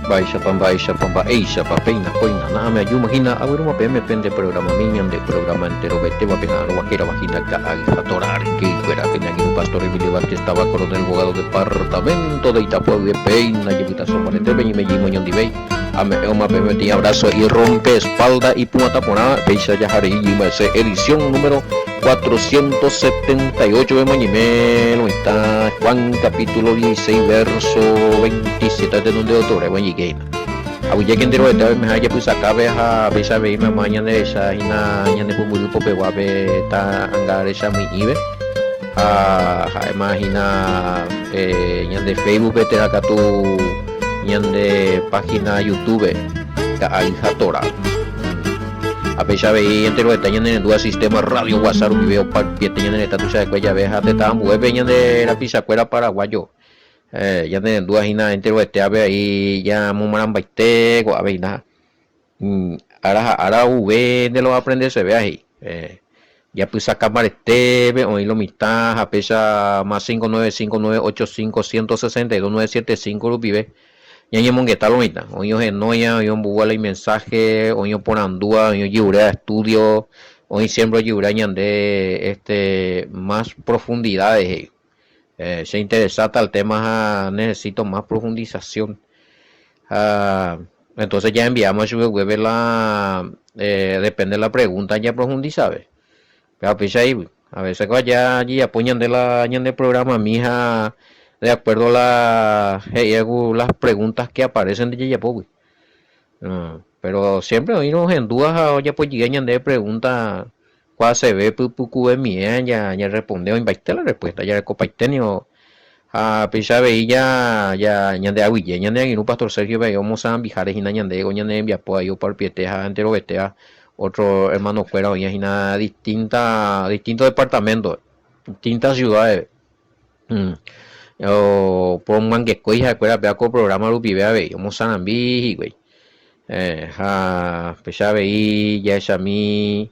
Mba'éichapa, mba'éichapa, mba'éichapa, péina, kóina, na'ãme ajúma hína, aguerúma peẽme pende programami, ñande programa enterovetévape ha'arõva hérava hína Ka'ay ha Tora Arkéikuéra, pene angirũ Pastor Emilio Vázquez táva Coronel Bogado departamento de Itapúa guive, péina jepytaso mbaretépe ñeime jey moñondivéi, ame'ẽoma peẽme peteĩ abrazo y rompe espalda ipu'atã porã, péicha jaharei jeýma hese edición número 478 pemoñe'ẽ mitã Juan capítulo 16 verso 27 tenonde octubre oñe'ẽ Aguyjéke enterovete oimeha ijapysakápe ha péicha avei mama ñande recha hína ñande pumbyry popeguápe ta'anga rechamyi'ĩve ha ha'éma hína ñande Facebook-pe térã katu ñande página YouTube-pe Ka'ay ha Torá. Ha péicha avei enterovete ñanerendúva sistema Radio Guasa rupive oparupiete ñane retã tuicha'ekue jave ha tetã ambuépe ñande rapichakuéra paraguayo ñanerendúva hína enterovete avei ñamomarãmbaite ko'ápe hína. Ára ha ára ouve nde lo aprendeseve he'i. Japysaka mbaretépe oĩ lo mitã ha péicha más 595 985 162 975 rupive. Ñañemongeta lo mitã, oĩ ohenóiva, oĩ ombugua la imensaje, oĩ oporandúva, oĩ ojeruréva estudio, oĩ siempre ojeruréva ñande este más profundidades he'i. Che interesa tal tema ha necesito más profundización. Ha entonces ya enviamos chupe upépe la depende la pregunta japrofundizave. Péva upéicha he'ígui. A veces ko aja jajapo ñande la ñande programami ha de acuerdo la he'íva ku las preguntas que aparecen nde jajapógui. Pero siempre oĩrõ ohendúva ha ojapojy'a ñande pregunta kua seve pypukuvemie ñarresponde oĩmbaite la respuesta jarekopaite niko ha péicha avei ja ja ñande aguyje ñane angirũ pastor Sergio pe omosãmbiháre hína ñande ko ñane rembiapo ahí oparupiete ha enterovetéva Otro hermano-kuéra oĩva hína distinta, distinto departamento, distintas ciudades. Oporomyangekói ha'ekuéra péva ko programa rupive avei, omosarambi hikuái. Ha péicha avei jahechami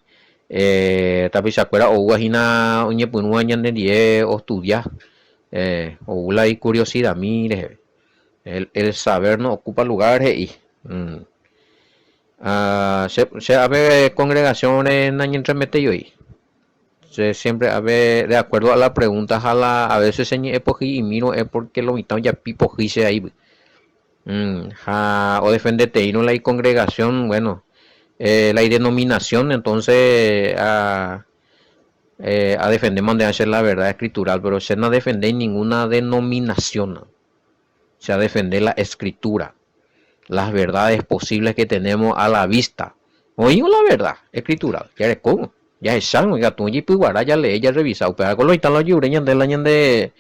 tapichakuéra oúva hína oñepyrũva ñanendie ostudia, ou la icuriosidami reheve. El saber no ocupa lugar he'i. Ah, che, che ave congregación-re nañentremetéi oĩ. Che siempre ave de acuerdo a la pregunta ha la a veces che ñe'ẽ pohyi'imírõ es porque lo mitã ojapi pohýi che aígui. Ha odefendeteírõ la icongregación, bueno, la idenominación, entonces a adefendéma nde che la verdad escritural, pero che nadefendéi ninguna denominación. Che adefende la escritura, las verdades posibles que tenemos a la vista. Oĩvo la verdad escritural, jarekóvo, jahechárõ, ikatu ojepyguara, jalee, jarrevisa, upéva ko lo mitã la ojevure ñande la ñande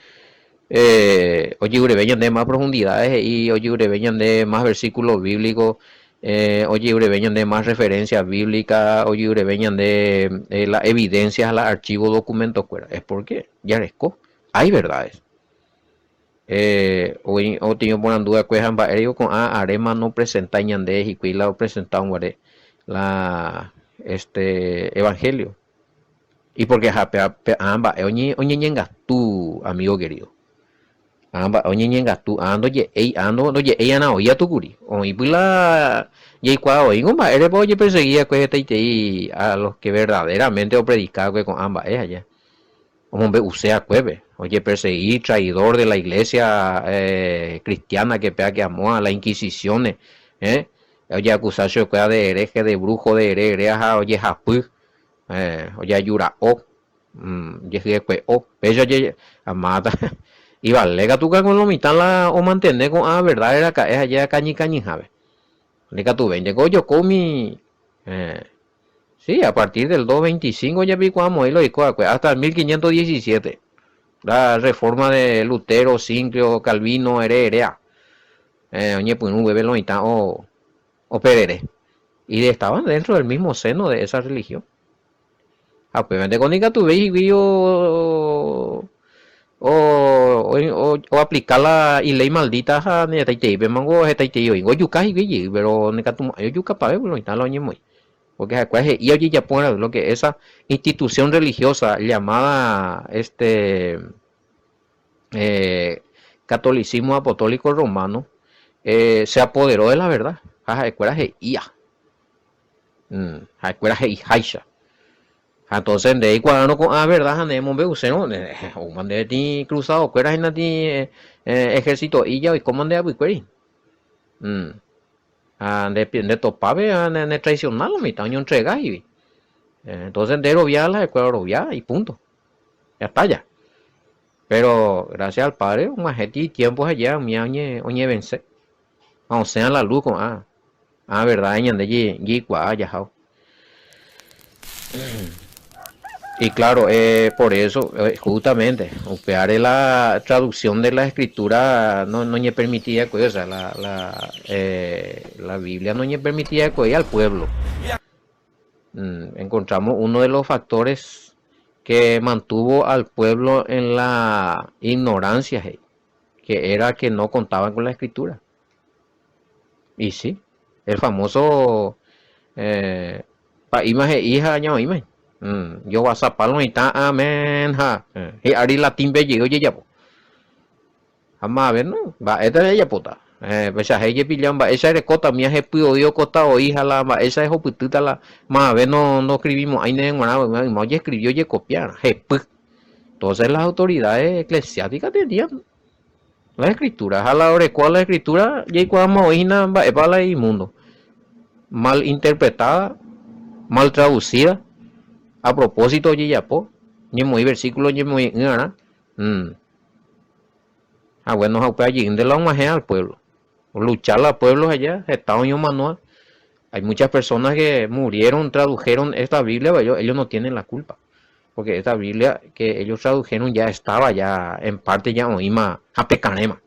ojevureve ñande más profundidades he'i, ojevureve ñande más versículos bíblicos, ojevureve ñande más referencias bíblicas, ojevureve ñande la evidencias, la archivo documento-kuéra, es porque jareko, hay verdades. Oĩ oteĩ oporandu va'ekue ha mba'éreiko ko'ã aréma nopresentái ñande hikuái la opresentárõ guare la este evangelio. Y porque ha pe ã mba'e oñeñengatu amigo querido. Ã mba'e oñeñengatu, ã ndoje'éi, ã ndoje'éi arã oĩ atukuri. Oĩpy la jaikuaa oĩngo mba'érepa ojepersegui va'ekue hetaitei a los que verdaderamente opredika va'ekue ko'ã mba'e aja. Omombe'use akuépe, ojepersegi traidor de la iglesia cristiana que péa que amóa la inquisiciones, eh, ojeacusa chupekuéra de hereje, de brujo, de ere ere ha ojehapy, eh, ojeajura'o, ojehyekue'o, péicha oje, amáta, ivale katu lo mitã la omantene ko'ã verdad raka'e ha jekañy kañyhápe, ndikatuvéinte ko ojoko umi, eh. Sí, a partir del 225 ojapikuaa moĩ oiko va'ekue, hasta el 1517, la reforma de Lutero, Zwinglio, Calvino, ere erea, oñepyrũ upépe lo mitã operere. Y estaban dentro del mismo seno de esa religión. Ha upévante ko nikatuvéi hikuái oaplika la iley maldita ha hetaiteípemango hetaitei oĩ. Ojuka hikuái jey, péro nikatumo'ãi ojukapave lo mitã la oñemoĩ. Porque ha'ekuéra he'i ojejapórã lo que esa institución religiosa llamada este catolicismo apostólico romano. Se apoderó de la verdad ha ha'ekuéra he'ía. Ha'ekuéra he'iháicha. Ha entonces nde eikuaárõ ko'ã verdad ha nde emombe'usérõ, oúma nde tĩ cruzado-kuéra hína tĩ ejercito'i ja oikóma nde apykuéri. Ha nde nde topápe ha ne traicionar lo mitã oñontrega he'ivi. Entonces nde erovia la ha'ekuéra orovia y punto. Ya está ya. Pero gracias al Padre og̃uahẽti itiempo aja umi oñevense ha osẽ a la luz ko'ã ã verdad ñande jaikuaa jahávo. Y claro, por eso, justamente, upévare la traducción de la escritura no noñepermití va'ekue, o sea, la, la, la Biblia noñepermití va'ekue al pueblo. Encontramos uno de los factores que mantuvo al pueblo en la ignorancia, he'i, que era que no contaban con la escritura. Y sí, el famoso eh, pa'íma he'i ha ñaoĩma. Mm, jovasapa lo mitã, amén, ha hi'ári latín-pe jey ojejapo. Ha mave no, mba'éta jajapóta. Péicha he'i jepi ja mba'éicha erekóta umi ahepy oĩ okota oĩ ha la mba'éicha ehopytýta la mave no ndoskrivimo'ãi ndéve g̃uarã yma yma ojeskrivi ojekopiarã hepy. Entonces las autoridades eclesiásticas tenían la escritura ha la orekóva la escritura jaikuaáma oĩ hína mba'épa la imundo. Mal interpretada, mal traducida, a propósito ojejapo, ñemoĩ versículo ñemoĩ'ỹarã. Ha bueno, ha upéva jeýnte la og̃uahẽ al pueblo. Olucha la pueblo allá, heta oĩ omanóva. Hay muchas personas que murieron, tradujeron esta Biblia, pero ellos no tienen la culpa. Porque esta Biblia que ellos tradujeron ya estaba ya, en parte ya oĩma hapekarẽma.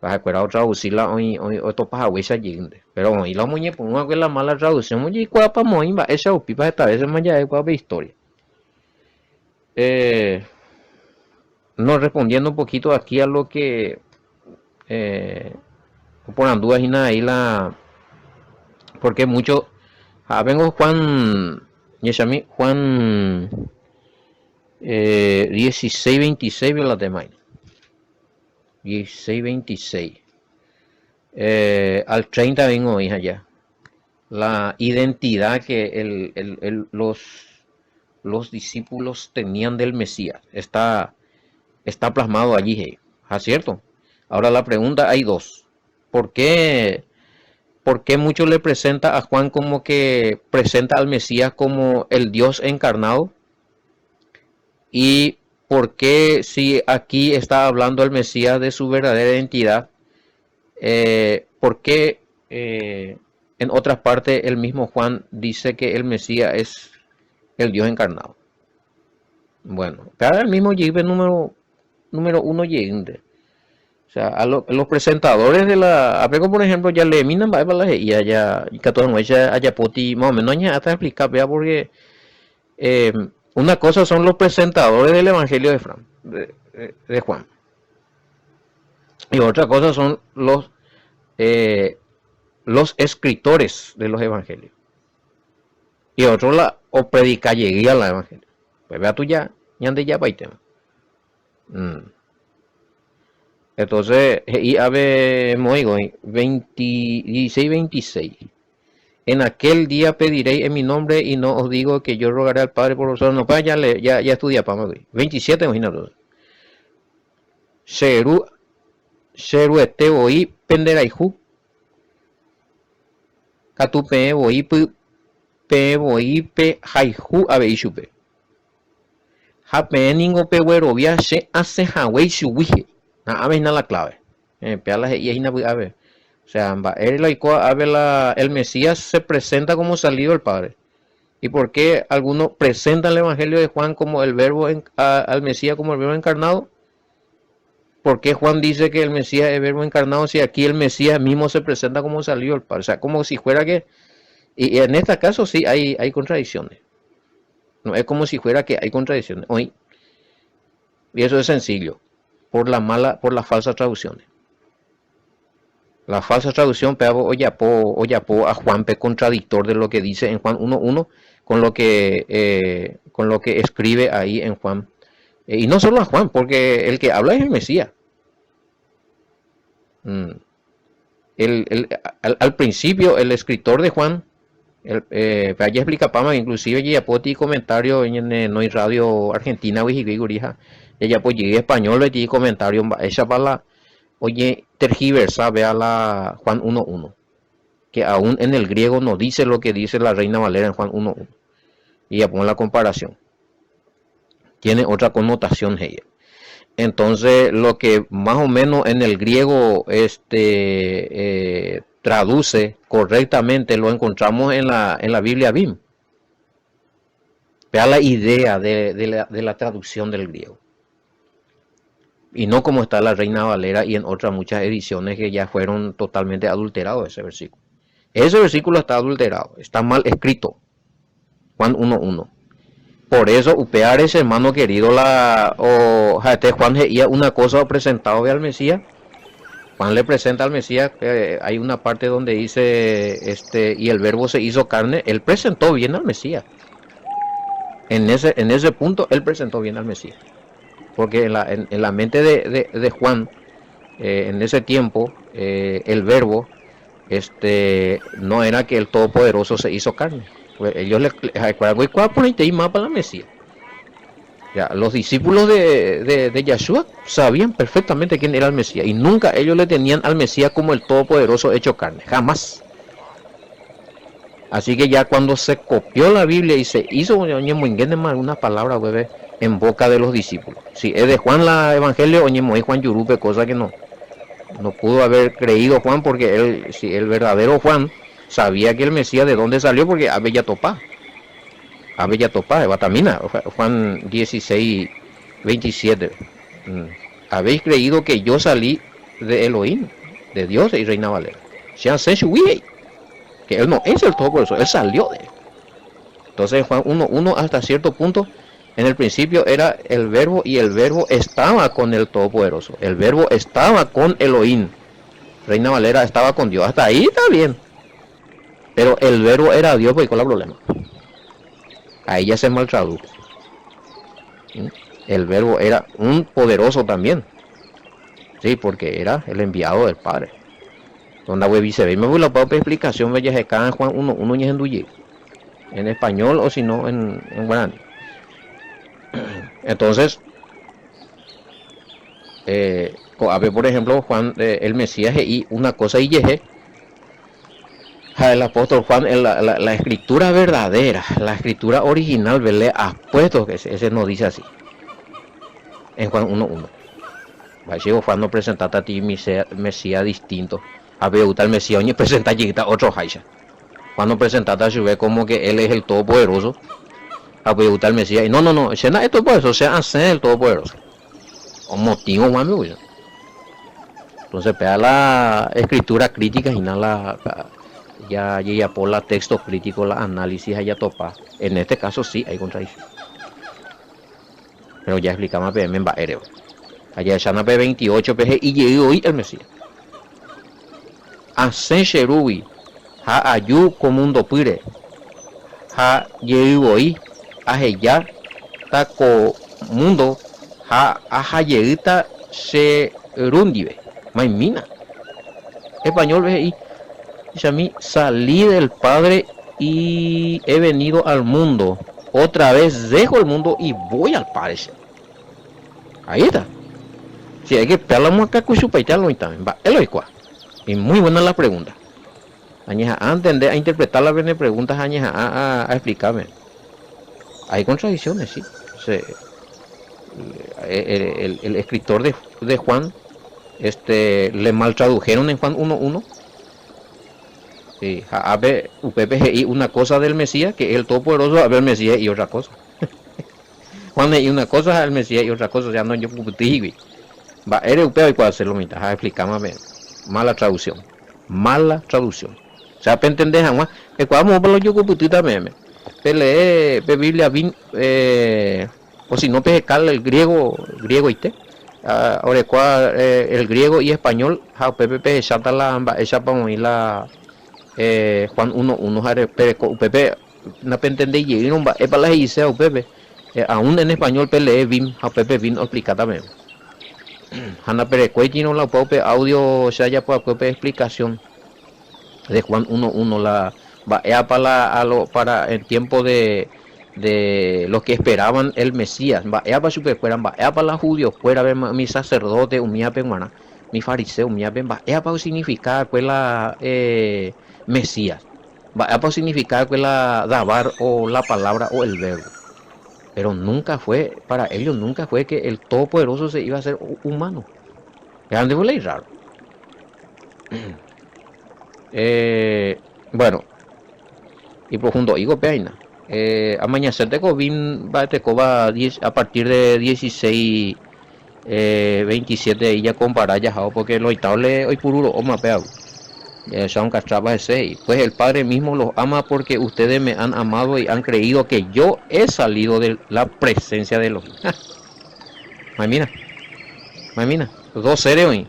Ha'ekuéra otraduci la oĩ, oĩ, otopa haguéicha jeýnte. Pero oĩ la omoñepyrũ va'ekue la mala traducción, ojeikuaápa moĩ mba'éicha upípa heta vécema ja'ekuaa pe historia. Eh, no, respondiendo un poquito aquí a lo que eh, oporandúva hína ahí la... Porque mucho... Ha vengo Juan... Ñechami, Juan eh, 16, 26 la tema. 16, 26. Eh, al 30 vengo hija ya. La identidad que el, el, el, los los discípulos tenían del Mesías. Está, está plasmado allí, hey. ¿Ah, cierto? Ahora la pregunta hay dos. ¿Por qué, ¿Por qué mucho le presenta a Juan como que presenta al Mesías como el Dios encarnado? ¿Y por qué si aquí está hablando el Mesías de su verdadera identidad? Eh, ¿Por qué eh, en otras partes el mismo Juan dice que el Mesías es el Dios encarnado? Bueno, cada el mismo Yipe número, número uno Yinde. O sea, a lo, los presentadores de la APECO, por ejemplo, ya le minan mba'épa la he'i aja ikatu hag̃uáicha ajapóti más o menos añeha'ãta explicar péva porque eh, una cosa son los presentadores del Evangelio de, Fran, de, de, de Juan. Y otra cosa son los, eh, los escritores de los evangelios. Y otro la o predica llegué la evangelio. Pues vea tú ya, ñande ya tema. Mm. Entonces, he'i ave moĩgo, 16, 26. En aquel día pediréis en mi nombre y no os digo que yo rogaré al Padre por vosotros. No, pues ya, le, ya, ya estudiapáma. 27, imagínate. Che Ru, che Ruete voi penderayhu, katu peẽ voi py, peẽ voi pehayhu avei chupe. Ha peẽ ningo peguerovia che asẽ hague ichugui, he'i. Na'ãve hína la clave. Péa la he'íva hína vy'ápe. O sea, mba'ére la oikóva ápe la el Mesías se presenta como salido del Padre. ¿Y por qué algunos presentan el Evangelio de Juan como el verbo al Mesías como el verbo encarnado? ¿Por qué Juan dice que el Mesías es verbo encarnado si aquí el Mesías mismo se presenta como salido del Padre? O sea, como si fuera que... Y en este caso sí hay, hay contradicciones. No es como si fuera que hay contradicciones. Hoy, y eso es sencillo, por la mala, por las falsas traducciones. La falsa traducción péva ojapo, ojapo a Juanpe contradictor de lo que dice en Juan 1.1 con lo que, eh, con lo que escribe ahí en Juan. Eh, y no solo a Juan, porque el que habla es el Mesías. Mm. El, el, al, al principio el escritor de Juan, el, eh, pe ajeexplicapáma inclusive jejapóti comentario ñane Noy Radio Argentina-gui hikuái kuri ha jajapo jey español-pe tei comentario mba'éichapa la ojetergiversa péa la Juan 1.1, que aún en el griego no dice lo que dice la Reina Valera en Juan 1.1. Jajapóma la comparación. Tiene otra connotación he'i. Entonces, lo que más o menos en el griego este, eh, traduce correctamente lo encontramos en la, en la Biblia BIM. Vea la idea de, de, la, de la traducción del griego. Y no como está la Reina Valera y en otras muchas ediciones que ya fueron totalmente adulterados ese versículo. Ese versículo está adulterado, está mal escrito. Juan 1.1. Por eso, upévare che hermano querido la o ha'ete Juan he'ía una cosa opresentado al Mesías. Juan le presenta al Mesías, eh, hay una parte donde dice, este, y el verbo se hizo carne, él presentó bien al Mesías. En ese, en ese punto, él presentó bien al Mesías. Porque en la, en, en la mente de, de, de Juan, eh, en ese tiempo, eh, el verbo este, no era que el Todopoderoso se hizo carne. Pues ellos le para la Mesías. Ya, los discípulos de, de, de Yahshua sabían perfectamente quién era el Mesías y nunca ellos le tenían al Mesías como el Todopoderoso hecho carne, jamás. Así que ya cuando se copió la Biblia y se hizo una palabra bebé, en boca de los discípulos. Si es de Juan la Evangelio, oñemoĩ Juan jurúpe, cosa que no, no pudo haber creído Juan porque él, si el verdadero Juan sabía que el Mesías de dónde salió, porque ápe jatopa. Ápe jatopa, Batamina, Juan 16, 27. Mm. Habéis creído que yo salí de Elohim, de Dios y Reina Valera. Que él no es el Todopoderoso, él salió de él. Entonces Juan 1, 1 hasta cierto punto, en el principio era el verbo y el verbo estaba con el Todopoderoso. El verbo estaba con Elohim. Reina Valera estaba con Dios. Hasta ahí está bien. Pero el verbo era Dios, pues con el problema. Ahí ya se maltradujo. ¿Mm? El verbo era un poderoso también. Sí, porque era el enviado del Padre. Donde se me voy la explicación en Juan 1, 1 en español o si no en, en guaraní. Entonces, eh, a por ejemplo, Juan, eh, el Mesías y una cosa y yeje, el apóstol Juan, la, la, la, escritura verdadera, la escritura original, le apuesto que ese, ese no dice así. En Juan 1.1. Juan no presenta a ti Mesías distinto. A ver, el Mesías presenta otro háicha. Juan no presenta a su vez como que él es el Todopoderoso. A ver, el Mesías. No, no, no, ese no es el Todopoderoso, sea hace el Todopoderoso. O motivo Juan me Entonces, pega la escritura crítica y nada la ya ya por la texto crítico, la análisis allá topa. En este caso sí hay contradicción. Pero ya explicamos PM mba'ére. Allá ya P28 PG y llegó hoy el Mesías. Asẽ che Rúgui ha aju ko mundopýre ha jey voi ahejáta ko mundo ha aha jeýta che Ru ndive. Maimína. Español-pe he'i, Chami, salí del Padre y he venido al mundo, otra vez dejo el mundo y voy al Padre. Ahí está. Si hay que pegarla acá cuchupaita lo mba'e lo oikuaa. Y muy buena la pregunta. Añeha'ã a entender, a interpretar la preguntas, añeha'ã a, a explicarme. Hay contradicciones, sí. Se, el, el, el, escritor de, de Juan este, le maltradujeron en Juan 1.1. Sí, ápe, upépe he'i una cosa del Mesías, que es el Todopoderoso, a ver el Mesías y otra cosa. Juan y una cosa el Mesías y otra cosa, ya no yo Mba'ére upéva oikuaa hacerlo mitad, ha explicámame. Mala traducción. Mala traducción. O sea, pentende hag̃ua, ekuaa moõpa la ojokupytýta peẽme. Pelee pe Biblia vin, eh, o si no peheka el griego, griegoite. Ah, orekuaa eh, el griego y español ha upépe pehecháta la mba'éichapa oĩ la eh, Juan 1.1 ha pereko upépe napentendejeýrõ mba'épa la he'iséva upépe. Eh, aún en español pelee BIM ha upépe BIM oexplikáta peẽme. Ha ndaperekuéitirõ la upe audio che ajapo va'ekue upe explicación de Juan 1.1 la mba'éapa la a lo para en tiempo de de los que esperaban el Mesías mba'éapa chupekuéra mba'éapa la judiokuéra umi sacerdote umíape g̃uarã umi fariseo umíape mba'éapa osignifica va'ekue la Mesías mba'épa osignifica va'ekue la dabar o la palabra o el verbo. Pero nunca fue, para ellos nunca fue que el Todopoderoso se iba a hacer humano. Grande fue la raro. Eh, bueno, y profundo higo pe aina. Eh, amañasete ko vin mba'etekóva a partir de 16 eh, 27 ahí ya compara jahao porque lo itable oipuru ro'óma pe agu. Jahecha onkatrápa hese he'i, Pues el Padre mismo los ama porque ustedes me han amado y han creído que yo he salido de la presencia de Elohim. Ha! Maimína, maimína, dos seres oĩ,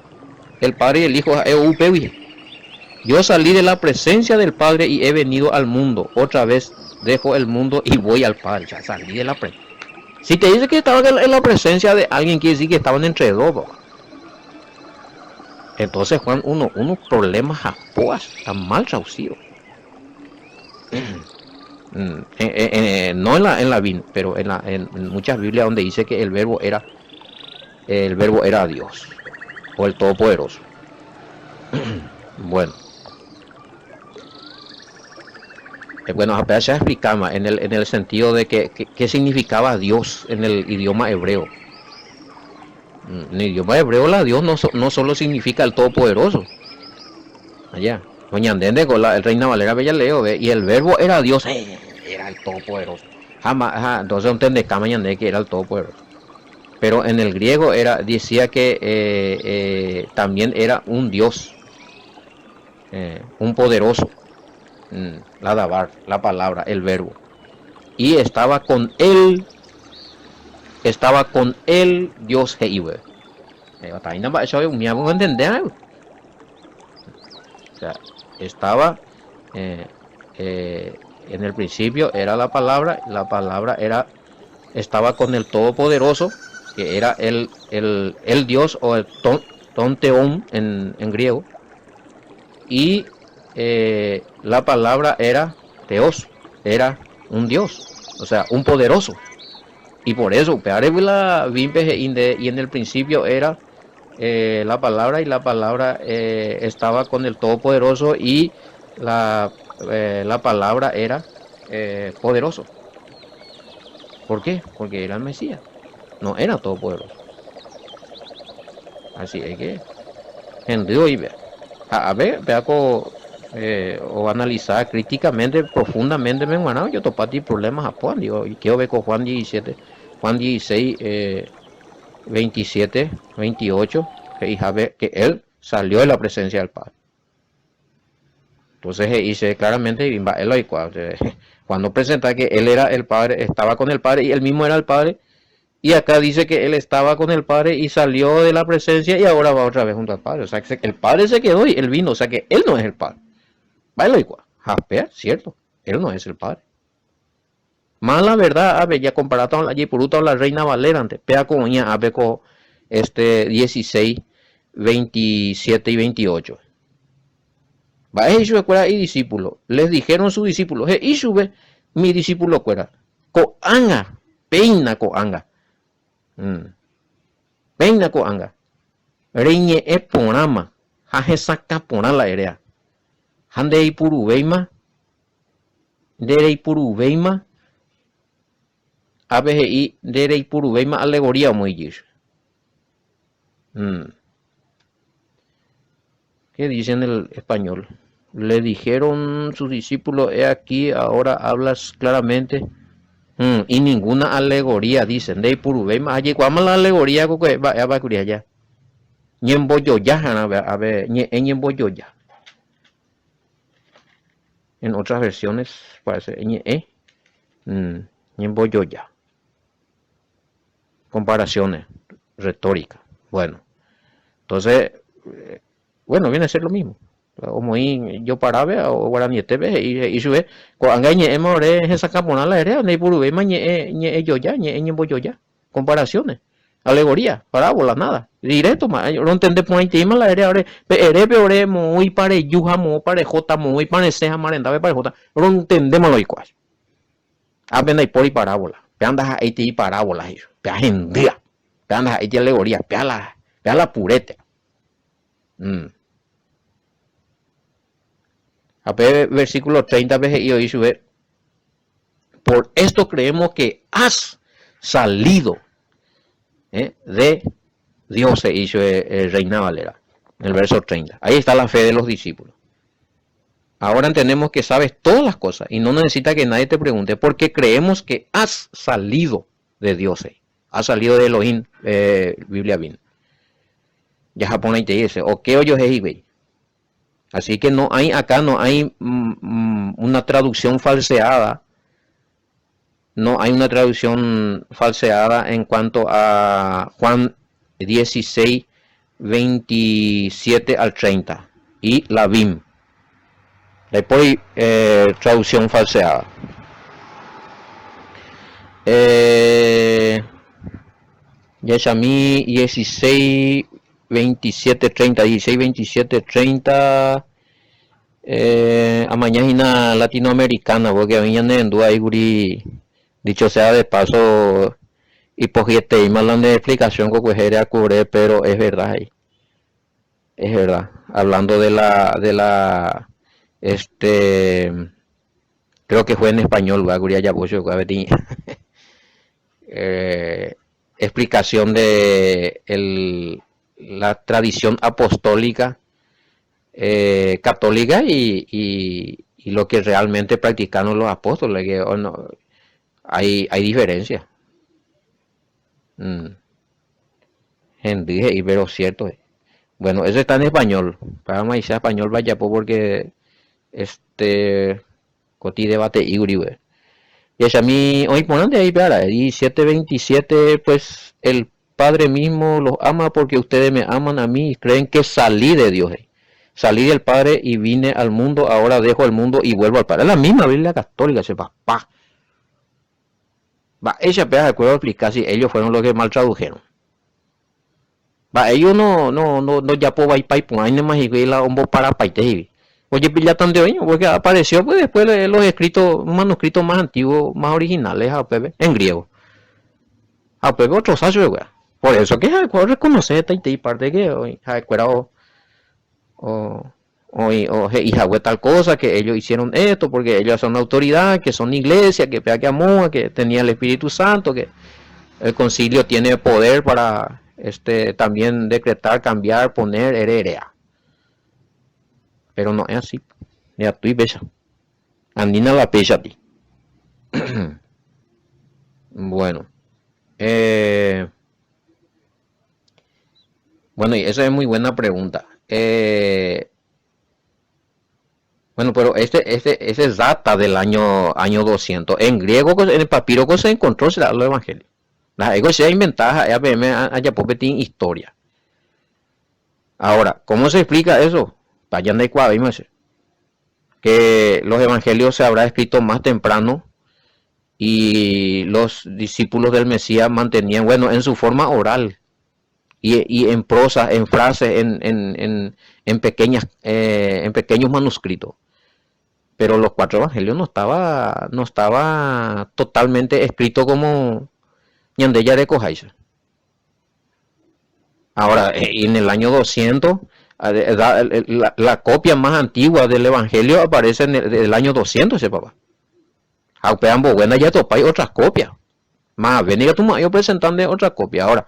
el Padre y el Hijo ha'e ou upégui. Yo salí de la presencia del Padre y he venido al mundo, otra vez dejo el mundo y voy al Padre. Ya salí de la pre. Si te dice que estaba en la presencia de alguien, quiere decir que estaban entre dos. Entonces Juan 1, unos problemas japoas, está mal traducido. Mm, eh, eh, eh, no en la, en la Biblia, pero en, la, en muchas Biblias donde dice que el verbo era el verbo era Dios o el Todopoderoso. Bueno. Bueno, apenas se explicaba en el, en el sentido de que, qué significaba Dios en el idioma hebreo. En el idioma hebreo la Dios no, no solo significa el Todopoderoso. Allá. Doña Ndende con la, el Reina Valera Bella leo, ve, y el verbo era Dios, eh, era el Todopoderoso. Jamás, entonces entendecama ñande que era el Todopoderoso. Pero en el griego era, decía que eh, eh, también era un Dios, eh, un poderoso, mm, la dabar, la palabra, el verbo. Y estaba con él, estaba con él Dios he'ive. O sea, estaba eh, eh, en el principio era la palabra, la palabra era estaba con el Todopoderoso, que era el, el, el Dios o el ton, tonteón en, en griego, y eh, la palabra era Teos, era un Dios, o sea, un poderoso. Y por eso, la y en el principio era eh, la palabra y la palabra eh, estaba con el Todopoderoso y la, eh, la palabra era poderoso. ¿Por qué? Porque era el Mesías, no era todopoderoso. Así es que hendy oĩve. Ha ave péa ko oanalisa críticamente, profundamente me g̃uarã ojotopáti problemas hapóa ndive. Oike ove ko Juan 17, Juan 16, 27, 28 he'ihápe que él salió de la presencia del Padre. Entonces he'i che claramente he'i mba'e la oikuaa. Cuando presenta que él era el Padre, estaba con el Padre y él mismo era el Padre, y acá dice que él estaba con el Padre y salió de la presencia y ahora va otra vez junto al Padre. O sea que el Padre se quedó y él vino, o sea que él no es el Padre. Mba'e la oikuaa. Japea, cierto, él no es el Padre. Más la verdad, ave, ya comparado la jepurúta la Reina Valera ante, pea ko oĩa ápe ko este 16, 27 y 28. Mba'e he'i chupekuéra idisípulo? Les dijeron sus discípulos, he'i chupe mi discípulo-kuéra, ko'ág̃a, péina ko'ág̃a, mm, péina ko'ág̃a, reñe'ẽ porãma ha hesakã porã la eréa, ha ndeipuruvéima Ndereipuruvéima, ápe he'i ndereipuruvéima alegoría omoĩjy. Mm. ¿Qué dice en el español? Le dijeron sus discípulos, he aquí, ahora hablas claramente. Mm, y ninguna alegoría, dice. Ndeipuruvéima, ajekuaáma la alegoría ko mba'e avakuri aja. Ñembojoja ha'erã, ave, ñe'ẽ ñembojoja. En otras versiones parece ñe'ẽ ñembojoja. Comparaciones, retórica. Bueno, entonces, bueno, viene a ser lo mismo. Omoĩ joparápe o guaranietépe he'i he'i chupe ko'ág̃a iñe'ẽma ore hesakã porã la eréva ndaipuruvéima ñe'ẽ ñe'ẽjoja, ñe'ẽ ñembojoja, comparaciones. Alegoría, parábola, nada. Directo ma, rontende porãiteíma la ere ore, pe erépe ore moõipa reju ha moõpa rehóta, moõipa resẽ ha marendápepa rehóta, rontendéma la oikuaa. Ápe ndaipóri parábola, péva ndaha'éitei parábola he'i, péva hendýa, péva ndaha'éitei alegoría, péva la, péva la purete. Mm. Ha pe versículo 30-pe he'i oĩ chupe, Por esto creemos que has salido eh, de Dios, he'i chupe eh, Reina Valera, en el verso 30. Ahí está la fe de los discípulos. Ahora entendemos que sabes todas las cosas y no necesita que nadie te pregunte, porque creemos que has salido de Dios. Eh. Has salido de Elohim, eh, Biblia vin. Jaha porãitei ese. Oke ojohe hikuái. Así que no hay acá, no hay una traducción falseada, no hay una traducción falseada en cuanto a Juan 16, 27 al 30 y la BIM. Ndaipóri eh, traducción falseada. Eh, jahechami 16, 27, 30, 16, 27, 30 eh, amaña hína latinoamericana porque oĩ ñanerendu ahí kuri dicho sea de paso ipohyeteíma la nde explicación kokuehe reakure pero es verdad he'i es verdad hablando de la de la este creo que fue en español va kuri ajapo chupekuéra peteĩ eh, explicación de el, la tradición apostólica eh, católica y, y, y, lo que realmente practicaron los apóstoles, que oh, no, hay, hay diferencia. Mm. Hendy he'i, pero cierto. Bueno, eso está en español. Para maíz español vaya porque este Koti debate'íguri guive. Jahechami oĩ porãnte ahí pe ára, 17:27 Pues el Padre mismo los ama porque ustedes me aman a mí y creen que salí de Dios, he'i. Salí del Padre y vine al mundo, ahora dejo el mundo y vuelvo al Padre. Es la misma Biblia católica, che papá. Mba'éicha péva ha'ekuéra oexplica si ellos fueron los que mal tradujeron. Mba'éijo no, no, no, ndojapovaipái porãinema hikuái la omboparapaite he'i. Ojepillatante oĩ, porque apareció pues después los escritos, manuscritos más antiguos, más originales ha upépe, en griego. Ha upépe otrosa chupekuéra. Por eso que ha'ekuéra orreconoce hetaitei parte que oĩ, ha'ekuéra o, o, oĩ, o he'i hague tal cosa, que ellos hicieron esto, porque ellos son autoridad, que son iglesia, que pea que amóa, que tenía el Espíritu Santo, que el concilio tiene poder para este también decretar, cambiar, poner, ere, erea. Pero no es así. Ya estoy péicha. Andina la péicha ti. Bueno. Eh, bueno, y esa es muy buena pregunta. Eh, bueno, pero este, este, ese data del año, año 200. En griego, en el papiro que se encontró será el evangelio. La ego se ha inventado, APM ajapo peteĩ historia. Ahora, ¿cómo se explica eso? Vayan de Que los evangelios se habrá escrito más temprano y los discípulos del Mesías mantenían, bueno, en su forma oral y, y en prosa, en frases, en, en, en, en pequeñas, eh, en pequeños manuscritos. Pero los cuatro evangelios no estaba, no estaba totalmente escrito como ñande jarekoháicha. Ahora, eh, en el año 200, la, la copia más antigua del evangelio aparece en el, el año 200, che papá. Ha upéva ambogue ndajatopái otras copias. Mave nikatu ma'ẽ opresentánte otra copia. Ahora,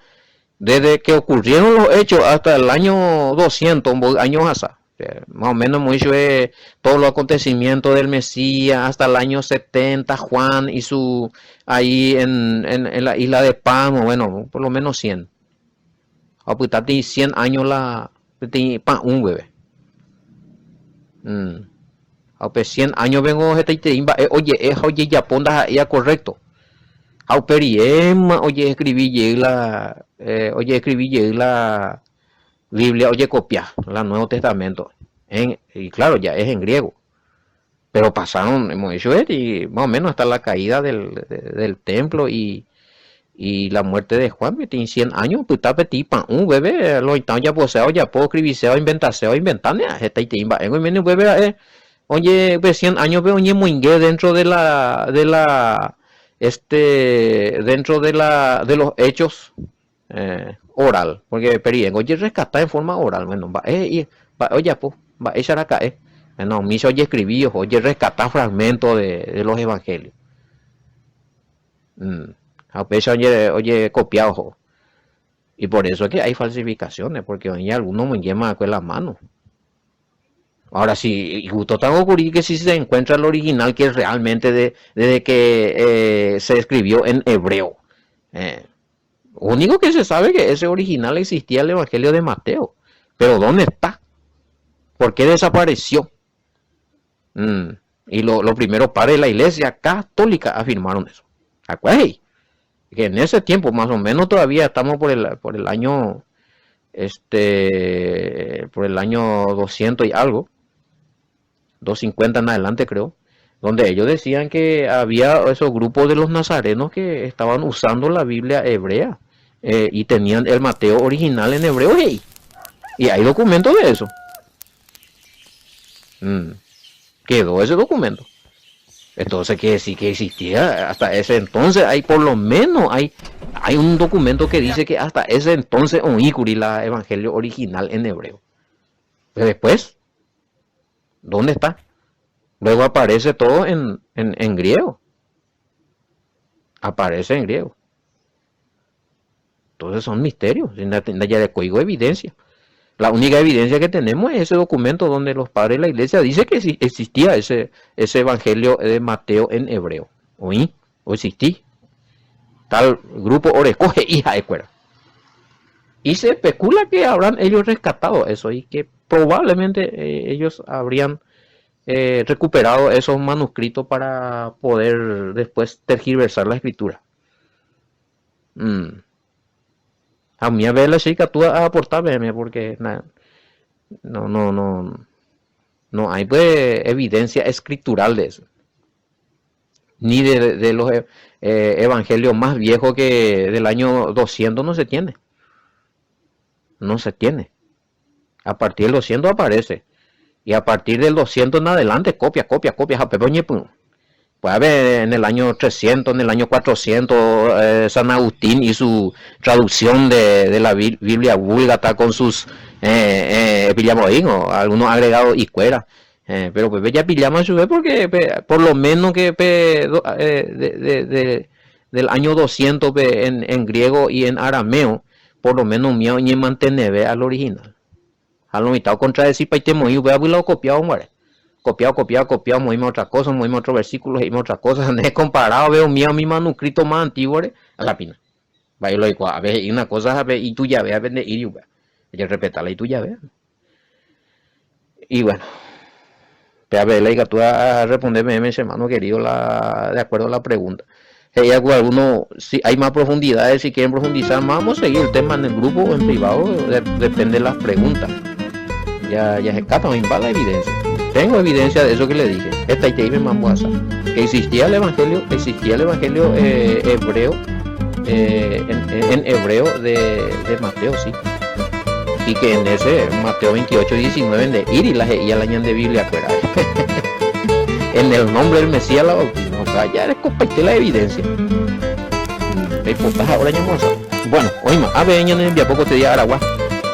desde que ocurrieron los hechos hasta el año 200, mboy año ohasa, más o menos hemos dicho eh, todos los acontecimientos del Mesías hasta el año 70, Juan y su ahí en, en, en la isla de Patmos, bueno, por lo menos 100. Ha opytáti 100 años la peteĩ pa'ũ guive. Mm. Ha upe 100 años vengo hetaiterei mba'e oje'e ha ojejapo ndaha'éiva correcto. Ha upe riréma oje'escribi jey la eh, oje'escribi jey la Biblia ojekopia, la Nuevo Testamento. En, y claro, ya es en griego. Pero pasaron, hemos dicho, y más o menos hasta la caída del, del templo y, Y la muerte de Juan peteĩ cien años opyta peteĩ pa'ũ upépe lo mitã ojaposéva ojapo, oescribiséva oinventaséva oinventáne hetaitei mba'éngo oiméne upépe ra'e oje upe cien años-pe oñemoinge dentro de la de la este dentro de la de los hechos oral porque periéngo ojerrescata en forma oral bueno mba'e he'i mba'e ojapo mba'éicha raka'e bueno umícha ojescribi oho ojerrescata fragmento de los evangelios. Ha upéicha ojekopia oho. Y por eso es que hay falsificaciones, porque oĩ alguno omoingéma va'ekue la mano. Ahora si igustota kuri que si se encuentra el original que realmente de, desde que se escribió en hebreo. Único que se sabe que ese original existía el Evangelio de Mateo. Pero ¿dónde está? ¿Por qué desapareció? Y los primeros padres de la iglesia católica afirmaron eso. Acuérdate que en ese tiempo, más o menos todavía estamos por el año, este, por el año 200 y algo, 250 en adelante creo, donde ellos decían que había esos grupos de los nazarenos que estaban usando la Biblia hebrea y tenían el Mateo original en hebreo, hey, y hay documentos de eso. Quedó ese documento. Entonces quiere decir que existía hasta ese entonces, hay por lo menos hay, hay un documento que dice que hasta ese entonces oí la evangelio original en hebreo. Pero después, ¿dónde está? Luego aparece todo en griego. Aparece en griego. Entonces son misterios, ya de código evidencia. La única evidencia que tenemos es ese documento donde los padres de la iglesia dicen que existía ese evangelio de Mateo en hebreo. ¿Oí? ¿O existí? Tal grupo orecoge hija de. Y se especula que habrán ellos rescatado eso y que probablemente ellos habrían recuperado esos manuscritos para poder después tergiversar la escritura. A mí a ver la chica tú a aportarme porque no, no, no, no hay pues evidencia escritural de eso. Ni de los evangelios más viejos que del año 200 no se tiene. No se tiene. A partir del 200 aparece. Y a partir del 200 en adelante, copia, copia, copia. Pues a ver, en el año 300, en el año 400, San Agustín y su traducción de la Biblia Vulgata con sus eh, algunos agregados y cuera. Pero pues ya pillamos a su vez porque por lo menos que del año 200 en griego y en arameo, por lo menos mío ni mantener al original. A lo mitad contradecir pa y te copiado, muere. Copiado, copiado, copiado, movimos otra cosa, movimos otro versículo, movimos otra cosa. No comparado, veo mío mi manuscrito más antiguo, a la pina. Vaya lo a ver, y una cosa, a ver, y tú ya ves, a ver, y hay que respetarla y tú ya ves. Y bueno, a ver, la tú a responderme, hermano querido, de acuerdo a la pregunta. Si hay alguno, si hay más profundidades, si quieren profundizar más, vamos a seguir el tema en el grupo o en privado, depende de las preguntas. Ya, ya se escapa, me la evidencia. Tengo evidencia de eso que le dije. Esta me mambuasa. Que existía el evangelio hebreo, en hebreo de Mateo, sí. Y que en ese Mateo 28, 19, de ir y la y la de Biblia fuera. En el nombre del Mesías la doctrina. O sea, ya eres la evidencia. Ahora ya Bueno, oima, a ver, ñane poco te día Aragua.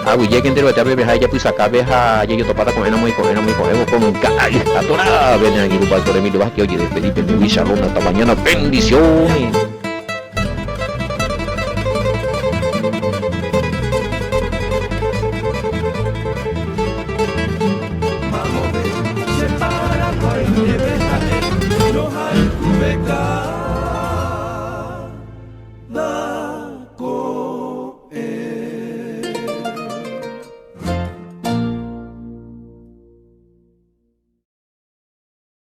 Aguyje entero te abe ya pues acá ha yo topata con muy con muy con con atorada ven aquí pastor Emilio Vázquez oye de Felipe Luis Shalom hasta mañana bendiciones. Mamove che Paraguái.